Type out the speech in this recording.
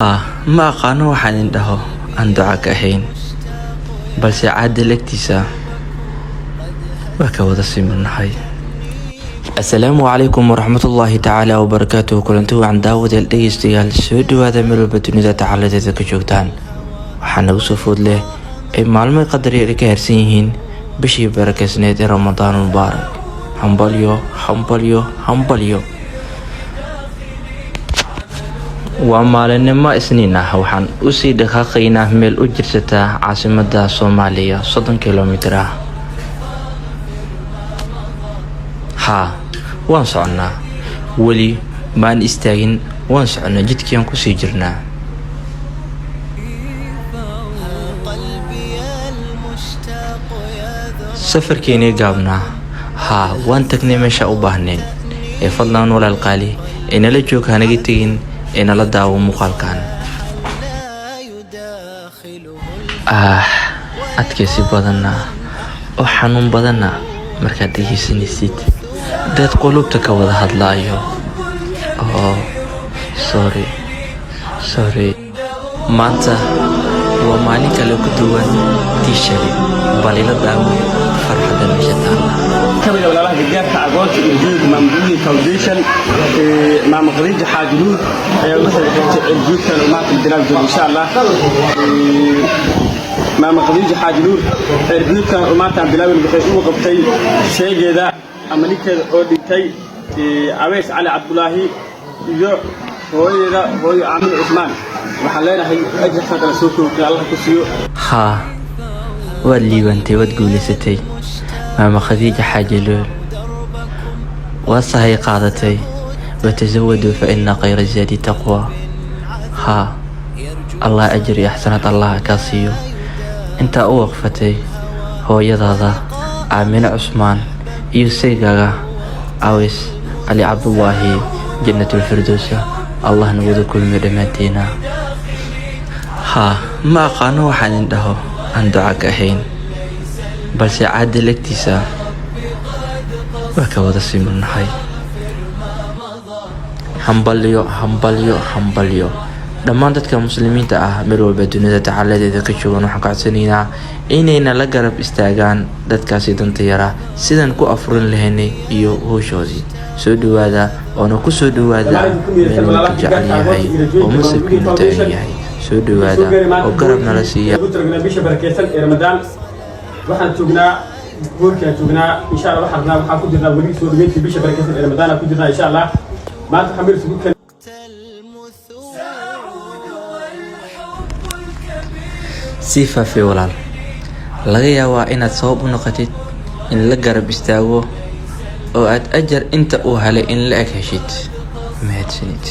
Ma aqaano waxaan idin dhaho aan duca ka ahayn, balse Caadil agtiisa waa ka wada simannahay. Asalaamu calaykum waraxmatullaahi tacaala wabarakaatuhu. Kulanti wacan, daawadayaal, dhegeystayaal, soo dhawaada meel walba dunida tacaladeeda ka joogtaan. Waxaa nagu soo food leh ay maalmo qadar yar ka harsan yihiin bishii barakeysneed ee Ramadaan mubaarak. Hambalyo, hambalyo, hambalyo! Waa maalinimo Isniin ah. Waxaan usii dhaqaaqaynaa meel u jirsataa caasimada Soomaaliya 30 kilomitir ah. Haa, waan soconnaa, weli maan istaagin, waan soconnaa, jidkiiaan kusii jirnaa. Safarkeenii gaabnaa, haa, waan tagnay meesha u baahnayn. Ee fadlan, walaal qaali, ee nala joog, hanaga tegin, ee nala daawo muuqaalkan. Ah, adkaysi badanna oo xanuun badanna markaad dhegeysanaysid dad qulubta ka wada hadlaayo. Oh, sorry, sorry. Maanta waa maalin kale ku duwan tii shalay. Bal ila daawo farxadda meesha taalla. Kamid walaalaha gargaarka agoonta iyo juud Maamduudi Foundation, Maama Khadiija Xaaji Nuur ayaa uga soo xigtay ceelguudkan oo maanta bilaab joogo, insha Allah. Maama Khadiija Xaaji Nuur ceelguudkan oo maanta aan bilaabin waxay ugu qabtay sheegeeda ama ninkeeda oo dhintay, Aweys Cali Cabdulaahi, iyo hooyadeeda, hooyo Aamina Cusmaan. Waxaan leenahay ajir xasan kala soo koobtay Allah ku siiyo. Haa, waad liibantay, waad guulaysatay, Maama Khadiija Xaaji Luul. Waad sahay qaadatay. وتزودوا فإن خير الزاد التقوى. Haa, Allah ajir iyo axsanaad Allah kaa siiyo intaa u waqfatay hooyadaada Aamine Cusmaan iyo saygaaga Awis Cali Cabdulaahi. Jannatulfirdowsa Allah nawada kulmiyo dhammaanteena. Haa, ma aqaano waxaan idin dhaho aan duca ka ahayn, balse Caadil agtiisa waa ka wada simannahay. Hambalyo, hambalyo, hambalyo! Dhammaan dadka muslimiinta ah meel walba dunida tacaladeeda ka joogan, waxaan ka codsanaynaa inayna la garab istaagaan dadkaasi danta yara sidaan ku afurin lahaynay iyo howshoodii. Soo dhawaada oona ku soo dhawaada meel ka jecel yahay oo masabkiinu taagan yahay. Soo dhawaada oo garab nala siiya. Bisha barakeysan ee Ramadaan waxaan joognaa, goorkaan joognaa, insha Allah. Waxaan rabnaa, waxaan ku jirnaa weli soo dhaweyntii bisha barakeysan ee Ramadaan ku jirnaa, insha Allah. Maanta waxaan meel isugu keenay. Sii faafay, walaal. Laga yaabaa inaad sabab u noqotid in la garab istaago oo aad ajar inta uu helay in la eg heshid. Mahadsanid.